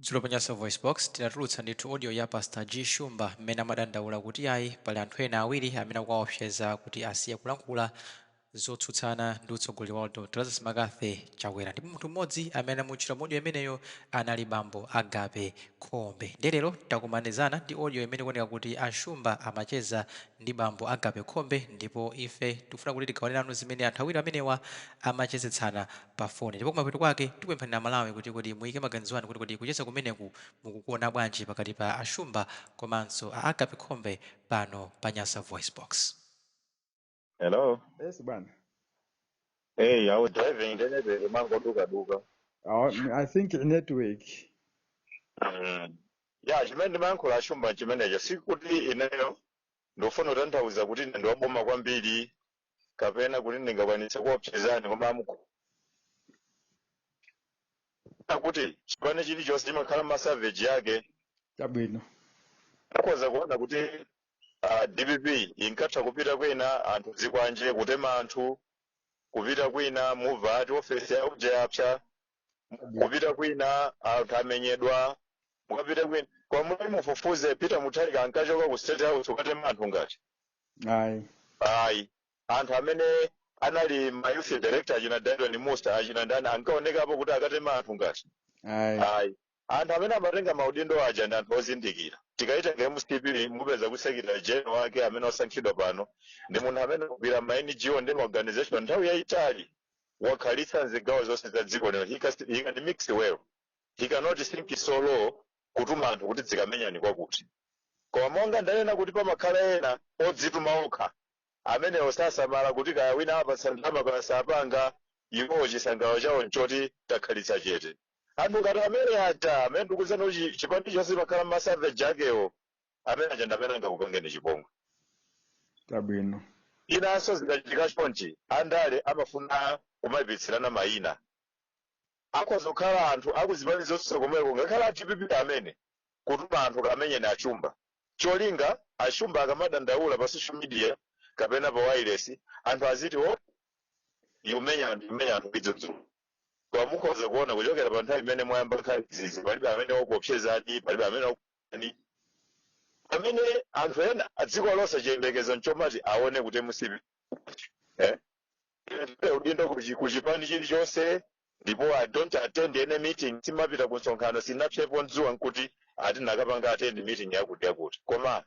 Dzulo pa Nyasa VoiceBox tinatulutsa ndithu audio ya Pastor G Shumba mmene amadandaula kuti ayi, pali anthu ena awiri amene akuwaopseza kuti asiye kulankhula zotsutsana ndi utsogoleri wa Dr Lazarus McCarthy Chakwera, ndipo munthu mmodzi amene amutchula mu audio imeneyo anali bambo Agape Khombe. Ndiye lero takumanizana ndi audio imene ikuoneka kuti a Shumba amacheza ndi bambo Agape Khombe, ndipo ife tikufuna kuti tigawane nanu zimene anthu awiri amenewa amachezetsana pa foni. Ndipo kumapeto kwake tikupemphani Amalawi kuti kodi muyike maganizo anu kuti kodi kucheza kumeneku mukukuona bwanji pakati pa a Shumba komanso a Agape Khombe pano pa Nyasa VoiceBox. Hello. Yes, bwana. Hey, I was driving, then mangoduka duka. Oh, I think network. Ya, chimene ndimayankhula, Shumba, chimenecho sikuti ineyo ndofuna kutanthauza kuti ine ndiwaboma kwambiri kapena kuti ndingakwanitse kuopsezani, koma kuti chipani chilichonse chimakhala ma savage yake. Chabwino. Akhoza kuona kuti DPP inkatha kupita kwina anthu zikwanje kutema anthu, kupita kwina mubva ati ofesi ya uja yapsa, kupita kwina anthu amenyedwa, mukapita kwina kwa mufufuze Peter Mutharika ankachoka ku State House ukatema anthu ngati? Ayi. Ayi. Anthu amene anali ma youth director, achina Dydon Musa, achina ndani, ankaonekapo kuti akatema anthu ngati? Ayi. Ayi. Anthu amene amatenga maudindo aja ndi anthu ozindikira. Tikaitenga MCP, mupeza ku secretary general wake amene osankhidwa pano ndi munthu amene akugwira ma NGO ndi ma organization nthawi yayitali, wakhalitsa mzigawo zonse za dziko lino. He can mix well. He cannot think so low kutuma anthu kuti dzikamenyani kwakuti. Koma monga ndanena kuti pamakhala ena odzituma okha amenewo sasamala kuti kaya wina apatsa ndalama kaya sapanga, iwowo chisangalalo chawo nchoti takhalitsa chete. Anthu ngati amene aja amene ndikuuzani kuti chipani chonse pakhala ma savage akewo, amene aja ndi amene angakupangeni chipongwe. Chabwino. Inanso zikachitika chonchi, andale amafuna kumayipitsirana mayina. Akhoza kukhala anthu akuzipani zonse komweko, ngakhale a DPP amene kutuma anthu kamenyeni Achumba, cholinga Achumba akamadandaula pa social media kapena pa wireless, anthu aziti, "O, ikumenya anthu, imenya anthu idzudzula." Koma mukhoza kuona kuchokera pa nthawi imene mwayamba nkhani izizi, palibe amene wakuopsezani, palibe amene wakuani, pamene anthu ena dziko lonse chiyembekezo nchomati aone kuti MCP udindo kuchipani chilichonse. Ndipo I don't attend any meeting, simapita ku msonkhano, sinapsepo mdzuwa nkuti ati nakapanga attend meeting yakuti yakuti. Koma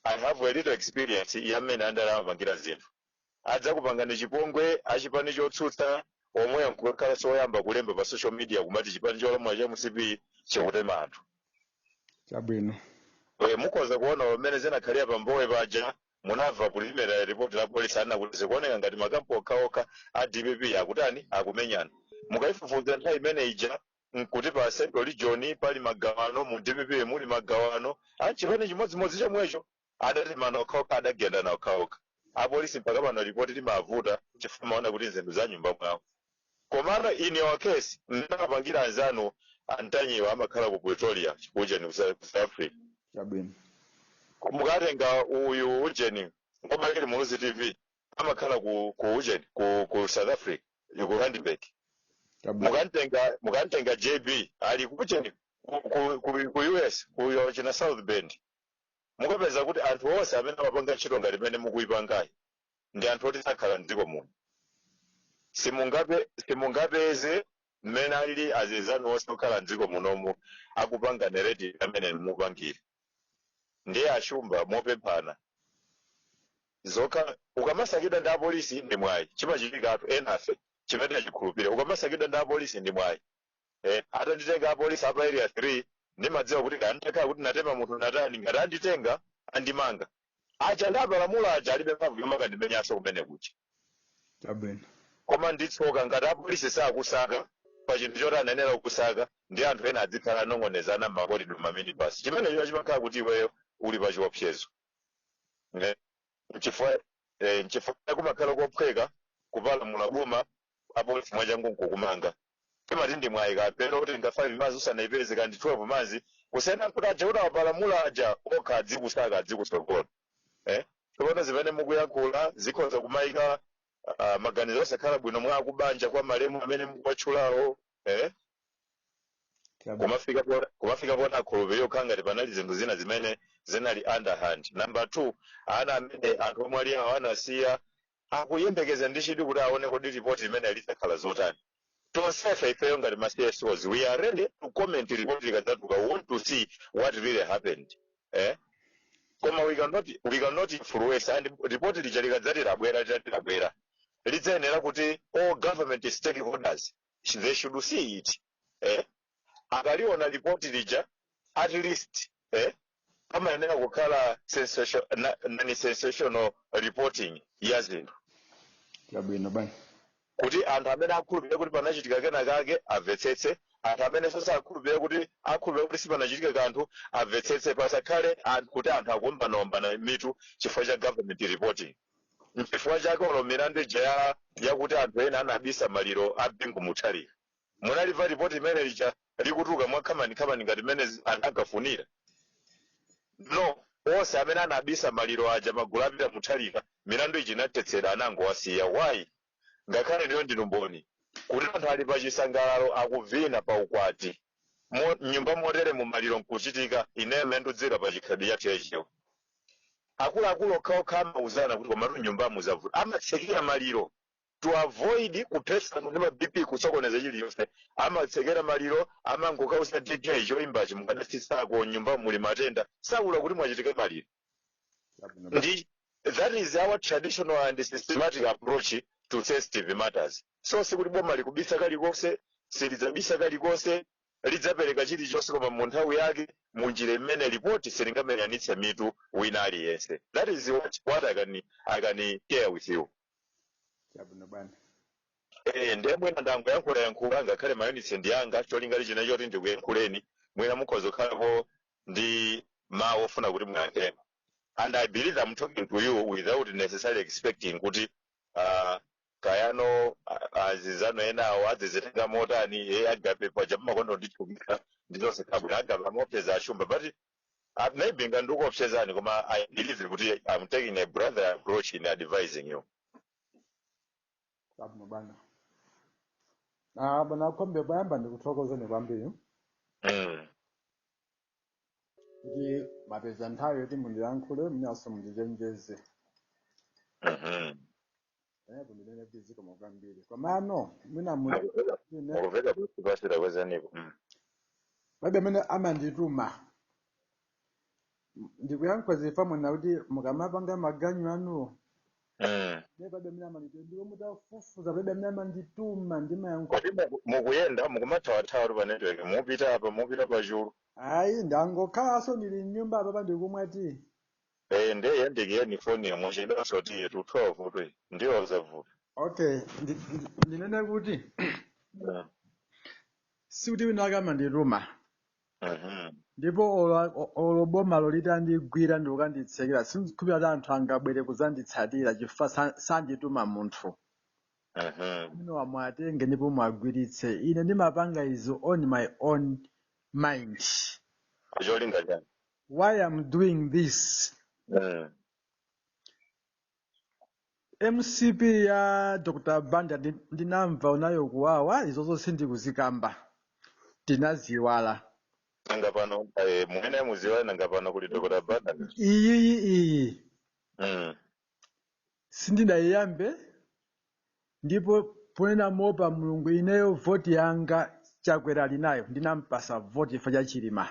I have a little experience yamene andale amapangira zinthu. Adzakupangani chipongwe achipani chotsutsa omweyo nkukakhala soyamba kulemba pa social media kumati chipani cholamula cha MCP chikutema anthu. Chabwino. Mukhoza kuona pamene zinakhalira pambowe paja, munamva preliminary report la polisi ana kuti zikuoneka ngati makampu okhaokha a DPP akutani, akumenyana. Mukayifufuza nthawi imene ija nkuti pa Central Region pali magawano, mu DPP muli magawano a chipani chimodzimodzi chomwecho, adatemana okhaokha, adagendana okhaokha. Apolisi mpaka pano ripoti limavuta chifukwa maona kuti zinthu za nyumba mwawo. Komano in your case, ndakapangira anzanu antanyiwa amakhala ku Pretoria ujeni, ku South Africa. Chabwino. Mukatenga uyu ujeni wa Bakili Muluzi TV, amakhala ku ujeni, ku South Africa, ku Randburg. Chabwino. Mukantenga JB ali ku ujeni, ku US, ku china South Bend. Mukapeza kuti anthu onse amene amapanga ntchito ngati imene mukuyipangayi ndi anthu oti sakhala mdziko muno. Simungapeze mmene alili azizanu onse okhala mdziko munomu akupanga narrative amene mupangire. Ndiye Ashumba, mopemphana zokha, ukamasakidwa ndi apolisi ndi mwayi. Chimachitikatu enafe chimene achikhulupirira, ukamasakidwa ndi apolisi ndi mwayi. Atanditenga apolisi apa Area 3, ndimadziwa kuti kaya nditakhala kuti natema munthu natani, ngati anditenga andimanga aja ndi apalamula aja alibe mphamvu yomakandimenyanso kumene kuja. Chabwino. Koma nditsoka ngati apolisi sakusaka pa chinthu choti anenera kusaka, ndi anthu ena adzikhala anong'onezana m'makorido, maminibus, chimenecho chimakhala kuti iweyo uli pa chiopsezo. Nchifukwa kumakhala kophweka kupalamula boma, apolisi mwachangu nkukumanga. Timati ndi mwayi kapena kuti nga 5 months usanayipeze kandi 12 months, kusiyana kuti aja kuti apalamula aja okha adzikusaka, adzikusogola. Tsopano zimene mukuyankhula zikhoza kumayika maganizo osakhala bwino mwa akubanja kwa malemu amene mukuwatchulawo. Chabwino. Kumafika pona akhulupirira kukhala ngati panali zinthu zina zimene zinali underhand. Number two, ana amene anthu omwe ali awo anasiya akuyembekeza ndi chidwi kuti aone kodi ripoti imene lidzakhala zotani. Tonsefe ifeyo ngati ma CSOs, we are ready to comment report likadzatuluka. We want to see what really happened, eh? Koma we cannot influence, and report lija likadzati labwera, litati labwera, lidzayenera kuti all government stakeholders, they should see it, eh? Akaliona ripoti lija, at least, eh, pamayenera kukhala nani sensational reporting ya zinthu. Chabwino bwana. Kuti anthu amene akhulupirira kuti panachitika kena kake amvetsetse, anthu amene sakhulupirira kuti akhulupirira kuti sipanachitika kanthu amvetsetse. Pasakhale anthu kuti anthu akuombanaombana mitu chifukwa cha government reporting. Nchifukwa chake olo milandu ija yakuti anthu ena anabisa maliro a Bingu Mutharika, munaliva ripoti imene lija likutuluka mwakhamanikhamani ngati mmene anthu ankafunira? No, onse amene anabisa maliro aja, magulu apita Mutharika, milandu iji inathetsedwa, anangowasiya. Why? Ngakhale ndiyo ndinu mboni kuti anthu ali pa chisangalalo, akuvina pa ukwati, nyumba motere mu maliro nkuchitika. Ineyo mmene ndikudzera pa chikhalidwe chathu yachiyo, akuluakulu okhaokha amauzana kuti komatu nyumba muzavuta, amatsekera maliro to avoid kuphesana ndi ma BP, kusokoneza chiliyonse. Amatsekera maliro, amangokausa DJ choimbachi mukadasisako, nyumba muli matenda, saula kuti mwachitika maliro. Chabwino bwana. Ndi that is our traditional and systematic approach to sensitive matters. So sikuti boma likubisa kalikonse, silidzabisa kalikonse, lidzapereka chilichonse, koma mu nthawi yake, mu njira imene ripoti silingamenyanitse mitu wina aliyense. That is what I can share with you. Chabwino bwana. Eh, ndiye mwina ndangoyankhula yankhula, ngakhale ma units ndi anga, cholinga china choti ndikuyankhuleni, mwina mukhoza kukhalapo ndi mawu ofuna kuti muyankhepo, and I believe I'm talking to you without necessarily expecting kuti kayano azizano enawo adzizitenga motani. E agape paja mumakonda kundichukira ndizonse kabwino, agape amaopseza ashumba, but maybe ngandikuopsezani, koma I believe kuti I'm taking a brother approach in advising you. Chabwino bwana. Ah, bwana Khombe, poyamba ndikuthokozeni kwambiri kuti mapeza nthawi yoti mundiyankhule, mwinanso mundichenjeze. Pamenepo ndinene kuti zikomo kwambiri. Komano mwina ine Mukumveka pasi pasi, takwezanipo. palibe amene amandituma. Ndikuyankhula zifa mwina kuti mukamapanga maganyu anuwo, ne palibe amene amandituma, ndipo mutafufuza palibe amene amandituma, ndimayankhula. Kodi mukuyenda, mukumathawathawa pa network, mupita apa, mupita pachulu? Ayi, ndangokhalanso, ndili mnyumba apapa, ndikumwa tii. Eh, ndiye yandikiyeni foni yomwe chidaso tiye tu 12 tu ndiyo zavuta. Okay, ndinene kuti sikuti wina ake amandituma, ndipo olo bomalo litandigwira ndikukanditsekera, sindikhulupirira kuti anthu angabwere kuzanditsatira chifukwa sandituma munthu. Amene wamwatenge ndipo mwagwiritse, ine ndimapanga izo on my own mind. Cholinga chani? Why I'm doing this? MCP ya Dr. Banda ndinamva unayo kuwawa, izozo sindikuzikamba, tinaziwala. Nanga pano, mwene muziwa, nanga pano kuli Dr. Banda? Iyiyi iyi sindinayiyambe, ndipo ponena mopa Mulungu, ineyo voti yanga Chakwera ali nayo, ndinampasa voti chifukwa cha Chilima.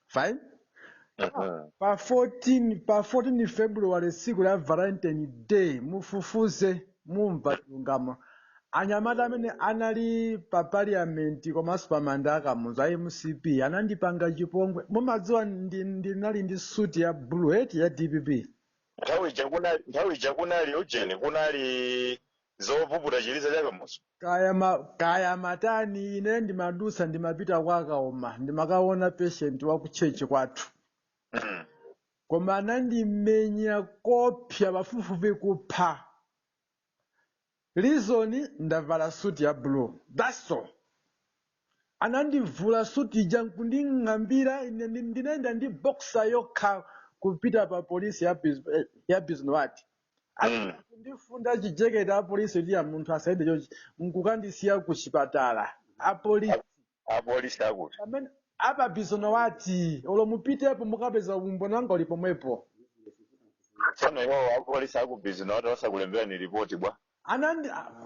Fine. Pa 14, pa 14 February, tsiku la Valentine Day, mufufuze mumva chilungamo. Anyamata amene anali pa parliament komanso pa manda akamuzu a MCP anandipanga chipongwe. Mumadziwa ndinali ndi suti ya blue eti ya DPP. Nthawi ija kunali ujeni, kunali zopuputa chiliza chakamuzu. Kaya ma, kaya matani, ine ndimadusa, ndimapita kwa Kaoma, ndimakaona patient wa ku church kwathu. Koma anandimenya kopya pafupifupi kupha. Reason, ndavala suti ya blue, that's all. Anandivula suti ija nkunding'ambira. Ine ndinayenda ndi boxer yokha kupita pa polisi ya ya Bisnowaty. Kundifunda chijaketi apolisi kuti ya munthu asayende chochi, nkukandisiya ku chipatala apolisi. Apolisi akuti? Pamene apa Bizonowati, olo mupitepo mukapeza umboni wanga uli pomwepo. Tsono iwowo apolisi aku Bizonowati osakulemberani ripoti bwa?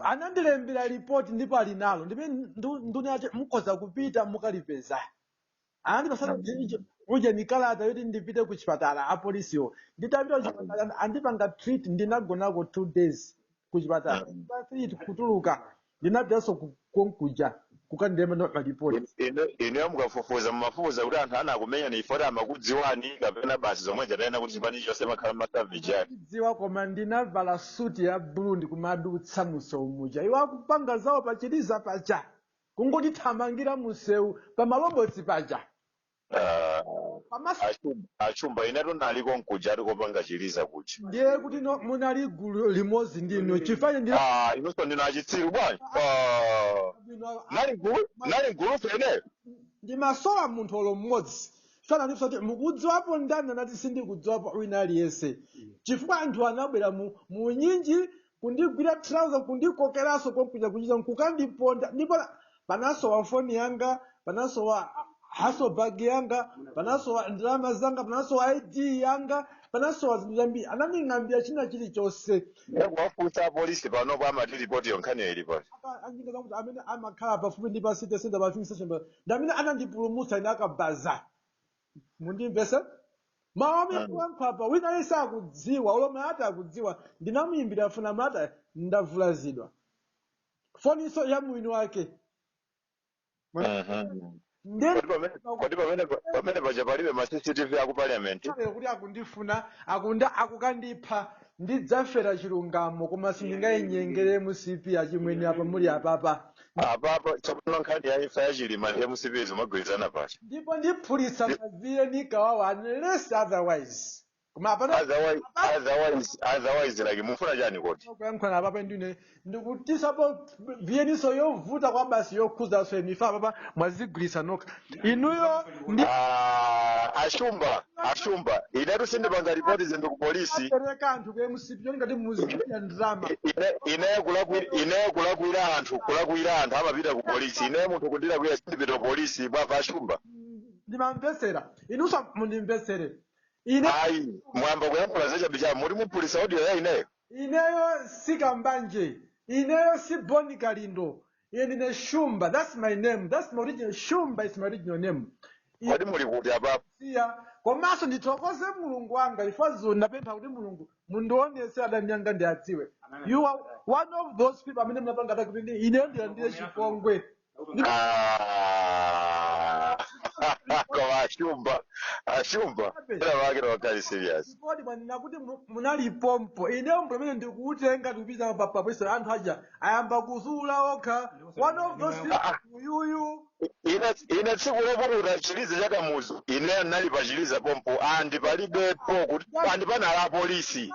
Anandilembera ripoti ndipo ali nalo, ndimene nduna yacho mukhoza kupita mukalipeza. Anandipasana uje ni kalata yoti ndipite ku chipatala. Apolisiwo, nditapita ku chipatala andipanga treat, ndinagonako 2 days ku chipatala. Three kutuluka, ndinapitanso konkuja kukandilemba malipoti. Inuyo mukafufuza, mumafufuza kuti anthu anakumenya ifoti amakudziwani, kapena basi zomwe jatayena kuti chipani chonse makhala ma savage ake? Dziwa, koma ndinavala suti ya blue ndikumadutsa munsewu muja, iwo akupanga zawo pachiliza paja, kungotithamangira munsewu pamalobotsi paja. Ah, pamaso. Achumba, inetu naliko nkuja ati kopanga chiliza kuja. Ndiye kuti no, munali gulu limodzi ndinu chifanye ndi Ah, inunso ndinu achitsiru bwanji. Ah, nali gulu feneyo. Ndimasowa munthu olo mmodzi fana ndipsa kuti mukudziwapo ndani, anati sindikudziwapo wina aliyense, chifukwa anthu anabwera mu nyinji kundigwira trouser, kundikokeranso konkuja kuchita kukandiponda, ndipo panasowa foni yanga, panasowa hustle bag yanga, panasowa ndalama zanga, panasowa ID yanga, panasowa zinthu zambiri, ananding'ambira china chilichonse. Kuwafunsa apolisi panopo amati ripoti yonkhaniyo ili pati? Anjinga zakuti amene amakhala pafupi ndi pa city center, pa filling station, ndi amene anandipulumutsa ine akabaza. Mundimvese mawu amene kuyankhapa, wina aliyense akudziwa, olomwe ati akudziwa, ndinamuyimbira funa mata ndavulazidwa, foniso ya mwini wake. Ndiye Kodi pamene paja palibe ma CCTV aku parliament? Kuti akundifuna, akunda akukandipha, ndidzafera chilungamo, koma sindingayinyengere MCP achimwene apa muli apapa. Apapa tsopano nkhani ya imfa ya Chilima ndi MCP zimagwirizana pacha. Ndipo ndiphulitsa mavire nikawawa unless otherwise, koma apano. Otherwise like mufuna chani kodi? Kuyankhula apapa ndine ndikutisapo viyeniso yovuta kwa basi yokhuzanso inu ife apapa mwazigwiritsa nokha inuyo ndi Ah, Ashumba, Ashumba, inetu sindipanga ripoti zinthu ku polisi. Apereka anthu ku MCP choni ngati muzidya ndalama. Ineyo kulakwira anthu amapita ku polisi. Ineyo munthu kundilakwira sindipita ku polisi bwava, Ashumba. Ndimamvesera, inunso mundimvesere ine. Ayi, mwamba kuyankhula zachabechabe, muti muphulisa audio ya ineyo. Ineyo si Kambanje, ineyo si Boni Kalindo, ine ndine Shumba. That's my name, that's my original. Shumba is my original name. Kodi muli kuti apapo? Siya, komanso ndithokoze Mulungu wanga ifo ndapempha kuti Mulungu mundionese adani anga ndiadziwe. You are one of those people amene munapanga attack kuti ineyo ndilandire chipongwe. Ah, koma Ashumba, Ashumba ena wake wakali serious. Kodi mwanena kuti munalipompo, ineyo pamene ndikuutenga ndikupita papolisi, anthu aja ayamba kuzula okha, one of those people uyuyu. Ine tsiku lopukuta chiliza cha Kamuzu ine nali pa chiliza pompo, andi palibepo kuti andi panali apolisi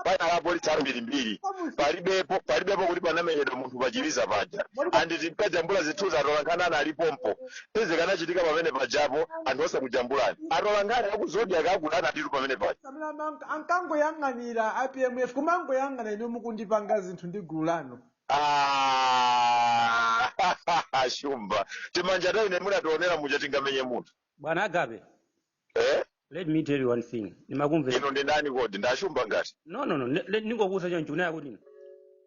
ambirimbiri, palibepo kuti panamenyedwa munthu pa chiliza paja, andi tinkajambula zithunzi, atolankhani anali pompo. Sizikanachitika pamene pajapo anthu osakujambulani, atolankhani aku Zodiak akuti anatitu pamene paja. Amene ankangoyang'anira IPMF, kumangoyang'ana inu mukundipanga zinthu ndi gulu lanu. Ah, Shumba, timanja taine munationera muja tingamenye munthu? Bwana Agape, Eh? let me tell you one thing. Nimakumvera. Ino ndi ndani kodi? Ndashumba ngati? No. Ningokuwuza choncho unaya kuti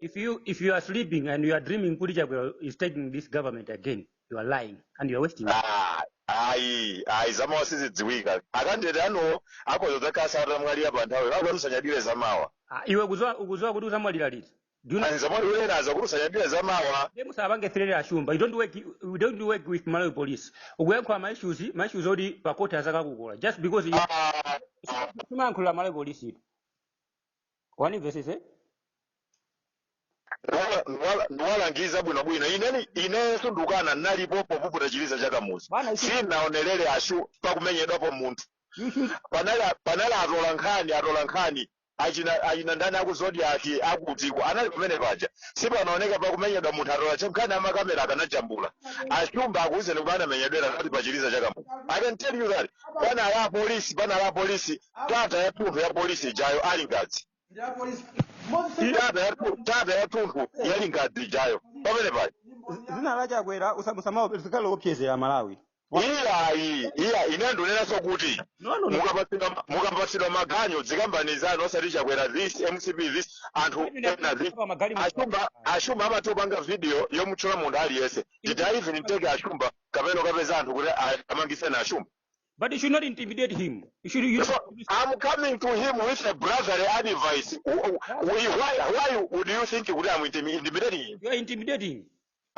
if you are sleeping and you are dreaming kuti Chakwera is taking this government again, you are lying and you are wasting. Ah, ayi ayi, zamawa sizidziwika. Akandete anuwo akhoza dzakhala atamwalira pa nthawi akuti usanyadire zamawa. Ah, iwe ukuzowa kuti uzamwalira liti? Do you know? Zamwalira kuti usanyadire zamawa. Ndiye musapange threat Ashumba. You don't work with Malawi police. Ukuyankhula ma issues oti pakoti azakakukola. Just because you Ah, simayankhula Malawi police. Wanimvesese? Ndiwalangiza bwinobwino. Ineni inenso ndukana nalipopo puputa chiliza chakamuzi. Bwana, Sinaonerere ashu pakumenyedwapo munthu. you should Panali atola nkhani achina ndani aku Zodiak akutiko anali pamene paja, sipanaoneka pakumenyedwa munthu. Atola nkhani amakamera akanajambula. Ashumba akuwuzeni kuti anamenyedwera kati pachiliza chakamuzi. I can tell you that panali apolisi, tata ya thunthu ya polisi ijayo ali ngadzi. Ndi apolisi mmodzi. Tata ya thunthu yali ngadzi ijayo pamene paja. Zina la Chakwera usamawo zikhale opyezera Malawi. Iyayi, iya, ine ndinenanso kuti No, no, no. mukapatsidwa maganyo, dzikambanizano, osati Chakwera this, MCP this, anthu ena this. Magalimoto. Ashumba, Ashumba amatopanga video yomutchula munthu aliyense. Did I even take Ashumba kapena ukapeza anthu kuti amangise na Ashumba? But you should not intimidate him. You should you So I'm coming to him with a brotherly advice. Why would you think kuti I'm intimidating him? You are intimidating.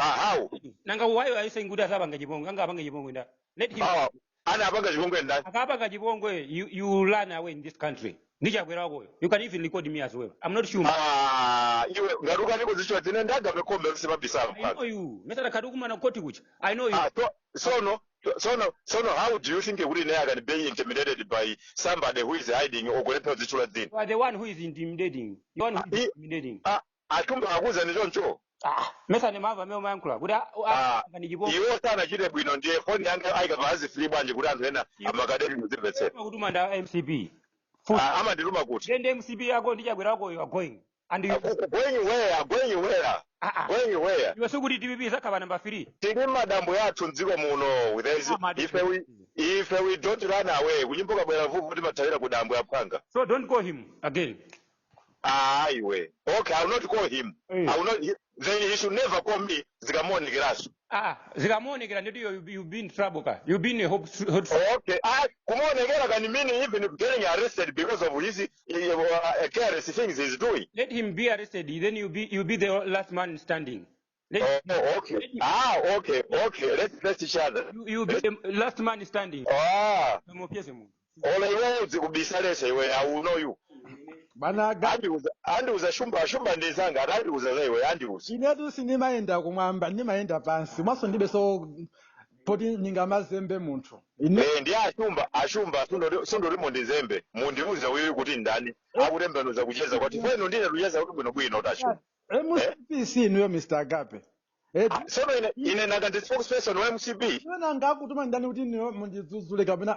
Ah, how? Nanga why are you saying kuti asapanga chipongwe? Anga apange chipongwe nda. Let him. Ah, ana apanga chipongwe ndani? Akapanga chipongwe, you run away in this country. Ndi Chakwera wakoyo. You can even record me as well. I'm not sure. Ah, iwe ngati ukanikuzichwa dzine ndagape kombe msipabisala. I know you. Mesa takati kumana koti kucha. I know you. Ah, so, how do you think kuti ine I can be intimidated by somebody who is hiding or kulepera kudzichula dzina? You are the one who is intimidating. You are the one who is intimidating. Ah, Atumba akuza ni choncho. Ah, mesa nemava amene umayankhula kuti Ah, ni chipongwe. iwo sanachite bwino, ndiye foni yanga ayikapa free bwanji kuti anthu ena amakadeti muzimvetsera? Kutuma nda MCP. Ah, amandituma kuti? Then MCP yako ndi Chakwera wako, you are going. And you Going where? Going where? Ah ah. Going where? Iwe sikuti DPP zakhala number 3. Tili madambo yathu mdziko muno. There is, Ah, madambo. if we don't run away, kunyimbo kabwera vuvu, timathawira ku dambo yaphanga. So don't call him again. Ah, iwe. Okay, I will not call him. I will not, then he should never call me zikamuonekeraso. Ah, zikamuonekera nditi you be in trouble ka. You be in a hot hot. Okay, ah, kumuonekera can mean even getting arrested because of his careless things he's doing. Let him be arrested, then you be the last man standing. Let, Oh, okay. let him, Ah, okay. Let's each other. you be the last man standing. Ah, Mupyese munthu. ole iwe uzikubisalesa iwe, I will know you. Bwana ga Andiuza, andiuza Shumba, Shumba ndizanga, andiuza za iwe, andiuza. Inetu sindimayenda kumwamba, ndimayenda pansi, mwaso ndibe so poti ningamazembe munthu ine. Eh, ndi Ashumba, Ashumba sundori mundizembe, mundiuza wewe kuti ndani akutembenuza kucheza kwati feno ndine kucheza kuti bwino bwino kuti Ashumba. MCP si inuyo, Mr Agape. Ah, sono ine nanga ndi spokesperson wa MCP? Iwe nanga akutuma ndani kuti inuyo mundidzudzule kapena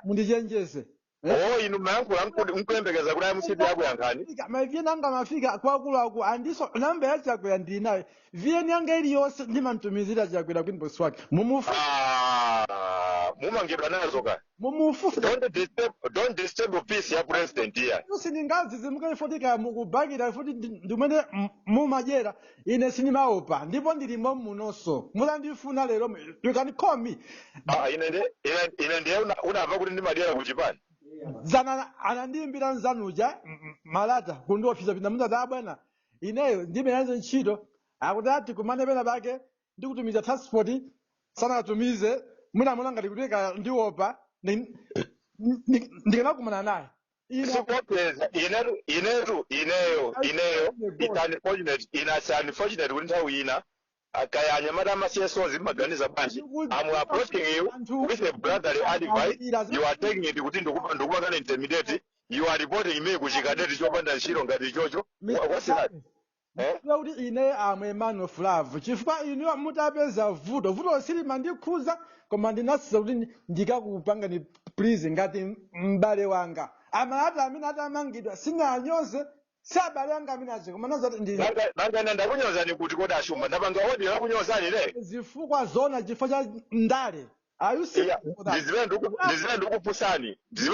mundichenjeze? Oh, inu mayankhula nkuyembekeza kuti MCP akuyankhani. Ma VN anga mafika kwakuluakulu, andiso namba ya Chakwera ndinayo. VN yanga iliyonse ndimamtumizira Chakwera ku inbox wake. Mumufu Ah, mumangidwa nazo ka. Mumufufe. Don't disturb peace ya president here. Sindingazizimuka ifoti kaya mukubakira ifoti ndimene mumadyera. Ine sindimaopa ndipo ndilimo munonso. Mutandifuna lero, you can call me. Ah, ine ndiye unamva kuti ndimadyera kuchipani? Zana anandiyimbira nzanuja Malata kundiofisa pinda mudati, abwana, ineyo ndibe nazo ntchito, akuti ati kumane pena pake ndikutumiza transport, sanatumize. Mwina muna ngati kuteka ndiopa ndikanakumana naye ine. Sikopeza inetu ineyo it's unfortunate, ina it's unfortunate kuti nthawi ina kaya anyamata amasiyesozi mmaganiza bwanji? I'm approaching you with a brotherly advice, you are taking it kuti ndikupangana intimidate. You are reporting me kuchikadeti chopanda ntchito ngati chocho. What's that, eh? Kuti ine am a man of love, chifukwa inu mutapeza vuto, vuto silimandikhuza, koma ndinasiza kuti ndikakupangani please ngati m'bale wanga. Amalata amene atamangidwa sinanyoze, si abale anga amene aje, koma nazati ndi Nanga ine ndakunyozani kuti kodi, Ashumba? Ndapanga audio yakunyozani le? Zifukwa zona chifukwa cha ndale. Are you serious for that? Ndizimene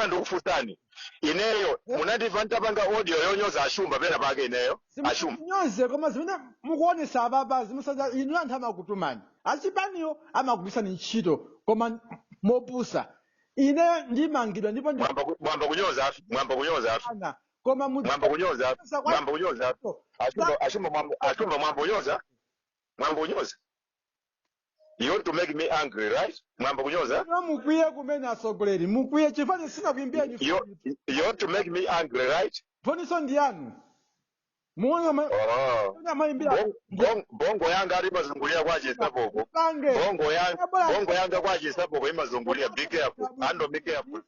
ndikufunsani ineyo. Munandimva nditapanga audio yonyoza Ashumba pena pake ineyo, Ashumba? Simunyoze, koma zimene mukuonesa apapazi musaza inu anthu amakutumani achipaniyo amagwirisani ntchito koma mopusa. Ine ndimangidwa ndipo Mwamba kunyoza afi, mwamba kunyoza afi. ndikana koma Mwamba kunyoza afi, mwamba kunyoza afi. Ashumba, Ashumba, mwamba, Ashumba, mwamba kunyoza, mwamba kunyoza. You want to make me angry, right? Mwamba kunyoza. Ino mukwiye kumene, atsogoleri, mukwiye chifukwa sinakuimbirani. You want to make me angry, right? Foniso ndi yanu, muone Oh. amayimbira. Bongo yanga ali imazungulia kwa chisapoko. Pange Bongo yanga, bongo yanga kwa chisapoko imazungulia. Be careful and be careful.